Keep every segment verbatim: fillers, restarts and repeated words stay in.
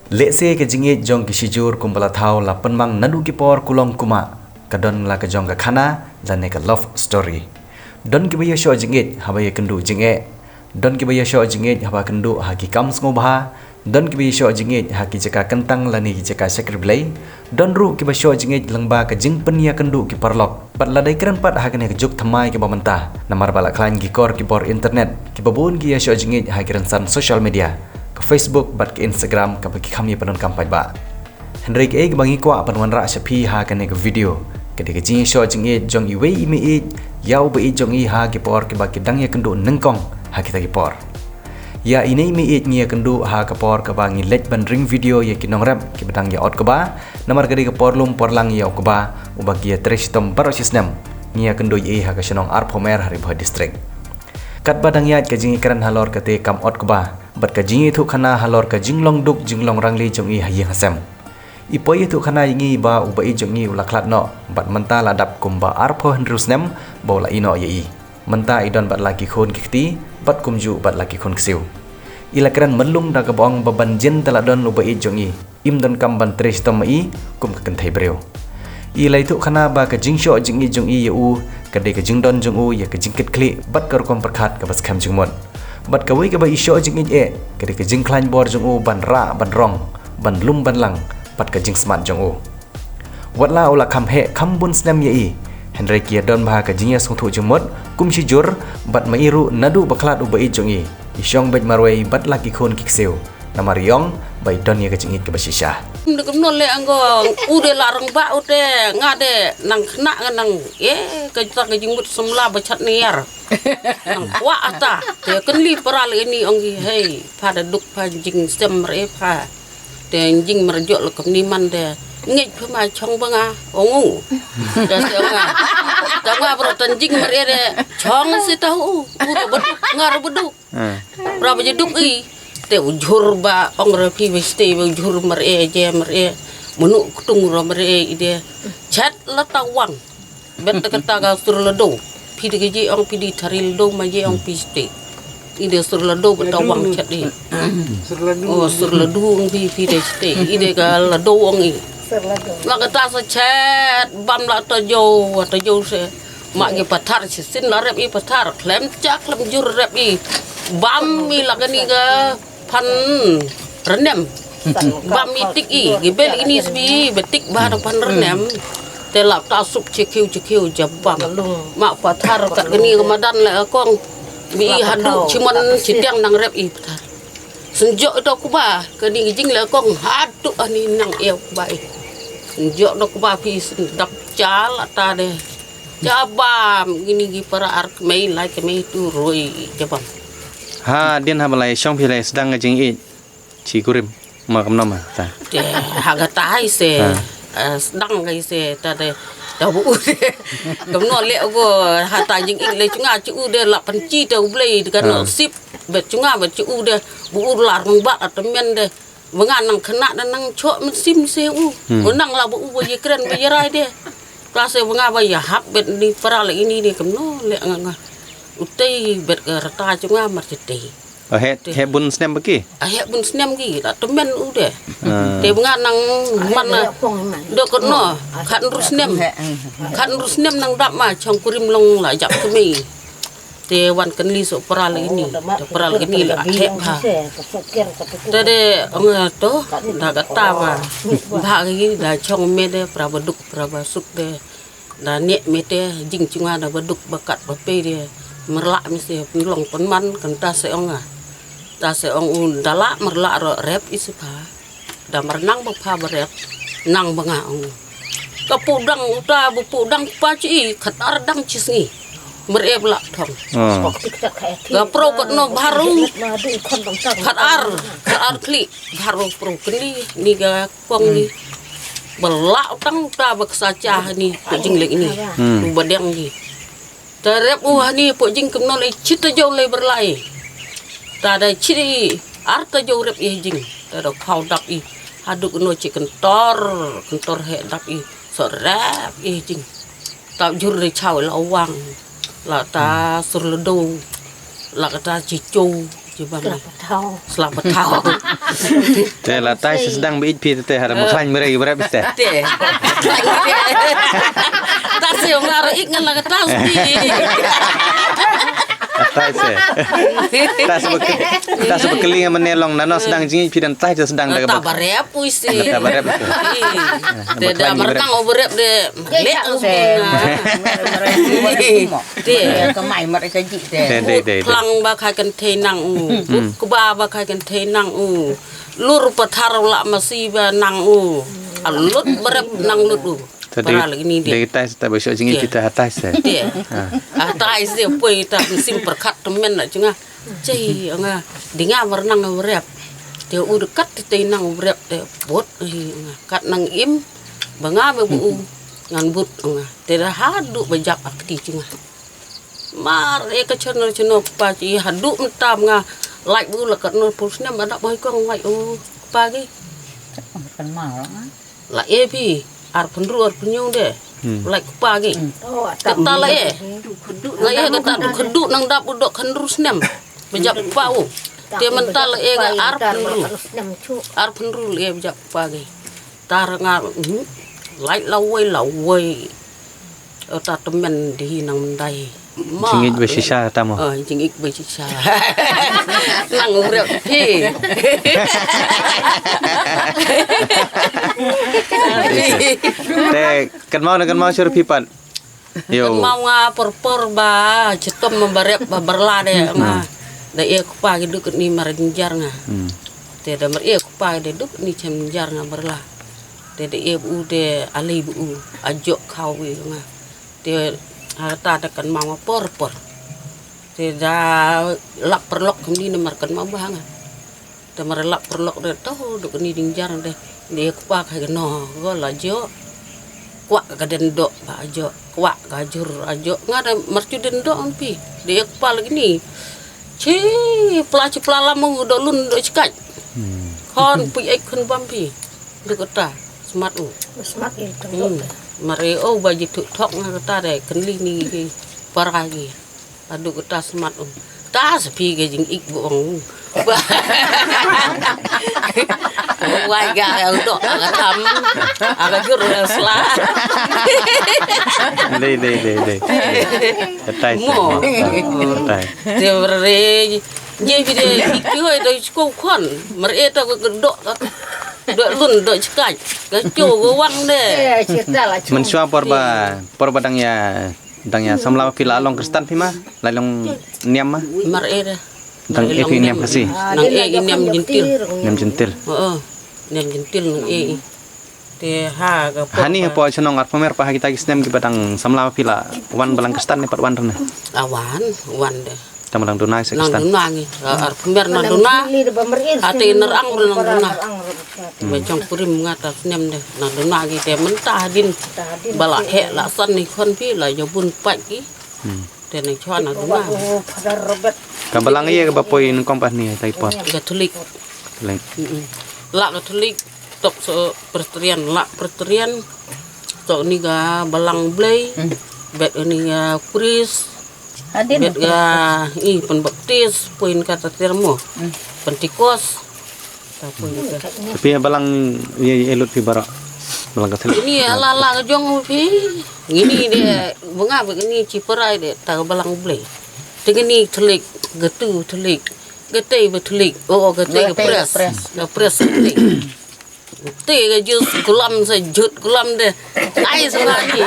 Lehse ka jingïeit jong ki shijur kumba la thaw la pynmang naduh ki por kulong kumah, ka don la ka jong ka khana lane ka love story. Don kiba ïashoh jingïeit haba ïakynduh jingeh. Don kiba ïashoh jingïeit haba kynduh ha ki kam sngewbha. Don kiba ïashoh jingïeit ha ki jaka kyntang lane ki jaka shakri Blei. Don ruh kiba shoh jingïeit lyngba ka jingpynïakynduh ki paralok. Bad la dei kren pat ha kane ka juk thymmai kaba mynta, namar ba la khlaiñ ki kor ki bor internet, kiba bun ki ïashoh jingïeit ha ki rynsan social media, ka Facebook bad ka Instagram, kaba ki kham ïa pyndonkam paidbah. Hynrei kaei kaba ngi kwah ban wanrah sha phi ha kane ka video, ka dei ka jingïashoh jingïeit jong iwei i meiieit ïa u baieit jong i ha ki por kiba ki dang ïakynduh nyngkong ha kita ki por. Ïa ine i meiieit ngi ïakynduh ha ka por kaba ngi leit ban ring video ïa ki nongrep kiba dang ïa ot kba, namar ka dei ka por lum por lang ïa u kba uba ki ïatrei shitom baroh shi snem. Ngi ïakynduh ïa i ha ka shnong Arphew Mer ha Ri Bhoi District. Katba dang ïaid ka jingïakren halor kata ka kam ot kba bad ka jingïathuhkhana halor ka jinglong duk jinglong rangli jong i ha ïing ha sem, i poi ïathuhkhana ïa ngi ba u baieit jong i u la khlad noh bad mynta la dap kumba arphew hynriew snem ba u la ïeh noh ïa i. Mynta i don bad la ki khun ki kti bad kumjuh bad la ki khun ksiew. I la kren mynlung da kaba ong ba ban jin te la don u baieit jong i, im donkam ban trei shitom ma i kum ka kynthei briew. I la ïathuhkhana ba ka jingshoh jingïeit jong i ïa u ka dei ka jingdon jong u ïa ka jingkitkhlieh bad ka rukom pyrkhat kaba skhem jingmut. Bad kawei kaba i shoh jingïeit eh ka dei ka jingkhlaiñ bor jong u ban rah ban rong, ban lum ban lang bad ka jingsmart jong u. Watla u la kham heh kham bun snem ïa i, hynrei ki ïadon bha ka jingïasngewthuh jingmut kum shijur, bad ma i ruh naduh ba khlad u baieit jong i, i shong beit marwei bad la ki khun ki ksiew, namar i ong ba i don ïa ka jingïeit kaba shisha. Kumno kumno leh, nga ong u dei la rangbah u te, nga dei nang khynnah, nga nang, eh, ka jingmut samla ba shat niar. Nang kwah ata te kynli para lei ni, ong ki, hei pha, da duk pha jingsem re pha. Te jingmyrjok la kumne man de, ngeit pha ma chong ba nga, ong u. Da se ong nga, ta nga bro tan jingmyr e de, chong si ta u, u da baduk, nga ra baduk. Ra ba jaduk i. Te u jhur ba ong ra phi ba ste ba u jhur mar e je mar e. Manu ktung ra mar e i de. Chat la tawang. Bet da kata ka sur lado. Phi de ka je ong phi de thari lado ma je ong phi ste. I de sur lado ba tawang chat i. Oh, sur lado ong phi, phi de ste. I de ka lado ong i. La kata sa chat bam la ta jo, ta jo se. Ma ki pathar shisien la rep i pathar, khlem cha khlem jur rep i. Bam i la kani ka phan rnem. Bam i tik i, ki bel ini sbi, betik ba da phan rnem. Te la ta sup chikhiu chikhiu jabam. Ma pathar kat kani ka madan le kong. Bi i hadu chimon chitiang nang rep i pathar. Senjok ito kuba, kani ka jing le kong hadu ani nang e kuba i. Senjok ito kuba phi sendap chal ata de. Jabam, kini ki para ar kmei, lai kmei tu roi, jabam. Ha, din ha balai, shong phi lai, sdang ka jingïeit. Chi kurim, ma kam nama, ta. Te, ha ka tai se, eh, sdang ka se, ta te, ta bu u de. Kam no le go, ha ta jingïeit le chunga chu u de, la pan chi ta u blei, ka no sip, bet chunga, bet chu u de, bu u la rung ba, ta men de. Ba nga nang khynnah da nang choh mynsiem se u. Hmm. U nang la ba u ba ïakren ba ïarai de. Kla se ba nga ba ïahap bet ni para la ini ni kumno le nga nga. U tei bet ka rta jong nga mar chi tei. Oh, he, he bun snem ba ki? Ah, he bun snem ki, la tymmen u de. Ah. Te ba nga nang man na. Dok no, khat hynriew snem. Khat hynriew snem nang dap ma chong kurim long la jap kmie. Te wan kynli sa u para lei ni, te para lei ni la heh bha. Te de ong to, da kata ba bha ki da chong me de para ba duk para ba suk de. Da ne me te jingchunga da ba duk ba kat ba pei de. Myrlak me se pynlong pynman kan ta se ong a. Ta se ong u da la myrlak ro rep i se pha. Da mar nang ba pha ba rep, nang ba nga ong. Ka pudang uta ba pudang pa chi i, khat ar dang chi sngi. Mar e ba la thong. Ah. Ka pro kat no baru. Khat ar, khat ar kli, baru pro kli, ni ka kong ni. Ba la utang uta ba ksa cha ni, ka jing lek ni. Hmm. Tu ba dang ni. Ta rep u hani po jing kumno lei chit ta jo lei berlai. Ta da chit i ar ta jo rep i jing. Ta da khau dap i. Haduk no chi kentor, kentor he dap i. So rep i jing. Ta jur lei chau la wang. La ta sur la do. La ka ta chi chou. Jubang. Slap pathaw. Slap pathaw. Te la tai sa sdang ba ïeit phi te, te hada ma khlaiñ mrei ba rep te. Te. Ta se ong aro ik ngan la ka ta sdi. Tai se. Ta se ba ke-, ta se ba kylli nga mane long nano sdang jingïeit phi dan tai sa sdang da ka Ta ba. Ba rep ui si. Ta ba rep te. Ih. Te ba da khlaiñ ba rep. Martang o ba rep de. Lek u se. Te. Ka mai mar ka ji te. Te, te, te, te. Plang ba khai kan thei nang u. Hmm. Kba ba khai kan thei nang u. Lur pathar la masi ba nang u. A lut ba rep nang lut u. Te de, Para lagi ni de. De tai sa ta ba sho jingïeit phi te ha tai se. Te. Ha. Ha tai se poi ta sim perkat temen na jnga. Cei nga. Dinga mar nang ba rep. Te u dekat te nang ba rep te. Bot hi nga. Kat nang im. Ba nga ba bu u. Ngan but nga. Te da haduh ba jap akti jnga. Mar e ka chano chano pa chi haduh mynta nga laik bu la ka nol pul snem ba da boi kong laik u pa gi. Kan mal nga. La e phi ar pynru ar pynñiew de. Hmm. Laik u pa gi. Hmm. Kata la e. La e kata du khynduk nang dap u dok khyndru snem. Ba jap u pa u. Te mynta la e nga ar pynru. Ar pynru la e ba jap u pa gi. Tar nga, hmm, laik lawei lawei. Ota temen di nang mendai. Ma. Jingïeit ba shisha ta mo. Oh, jingïeit ba shisha. Nang urep phi. Te kan mau na kan mau sir phi pat. Yo. Kan mau nga por por ba chitom ma barep ba berla de nga. Hmm. Da e kpa ki duk ni mar jingjar nga. Hmm. Te da mar e kpa ki de duk ni chem jar nga berla. Te da e bu te alei bu ajok khaw wi nga. Te hata da kan mau nga por por. Te da lak perlok kemni namar kan mau ba nga. Te mar lak perlok de to duk ni ding jar de. Ni kpa ka no go la jo. Kwak ka den dok ba jo. Kwak ka jur ajo. Nga de mar chu den dok pi. De kpa lagi ni. Chi pla chi pla la mu do lun do chkai. Hmm. Khon pui ek khun bam pi. Duk ta smat u. Smat i tu. Hmm. Mar e o ba ji tu thok nga ta de kenli ni ki para ki. Adu kata smat um. Ta sa phi ka jingik bu ong. Wai ga ga dok ga tham. Aga jur ga sla. Dei, dei, dei, dei. Katai. Mo. Katai. Te re. Je bi de ki hoi do sko khon. Mer e to ga dok. Dok lun dok chkai. Ga cho ga wang de. Mynshuwa por ba, por ba dang ïa Dang ïa samla phi la long Khristan phi ma, la long niam ma. Mar e de. Dang e phi niam Khasi. Nang e i niam Jentil. Niam Jentil. Oo. Niam Jentil nang e i. Te ha ga por. Hani ha por chnong Arphamer pa ha kita ki snem ki ba dang samla phi la wan ba lang Khristan ne pat wan rne. La wan, wan de. Tang ba dang duna sa Khristan. Nang duna ngi. Arphamer nang duna. Ate ner ang nang duna. Me chong kurim nga ta snem de. Nang duna ngi te mynta hadin. Ba la he la san ni khon phi la jabun pat ki. Hmm. Te nang chwa nang duna. Ka balang ye ka ba poi nang kong pa ni tai pot. Katolik. Katolik. Mm-mm. La Katolik tok so Presbyterian, la Presbyterian tok ni ka balang Blei. Hmm. Bet ni ka Kris. Hadin bet ka i pynbaptis, poi ka ta termo. Hmm. Pentikos. Ta poi ka. Tapi balang ye, ye lut phi baroh. Balang Katolik. Ini ala la ka jong phi. Ini de bunga begini ciperai de ta balang Blei. Te ini Katolik, getu Katolik, getei Katolik. Oh, getei Pres. Pres. Pres Katolik. Te ga jus kulam sa jut kulam de. Ai sa lagi.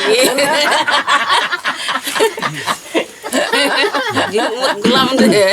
Jut kulam de.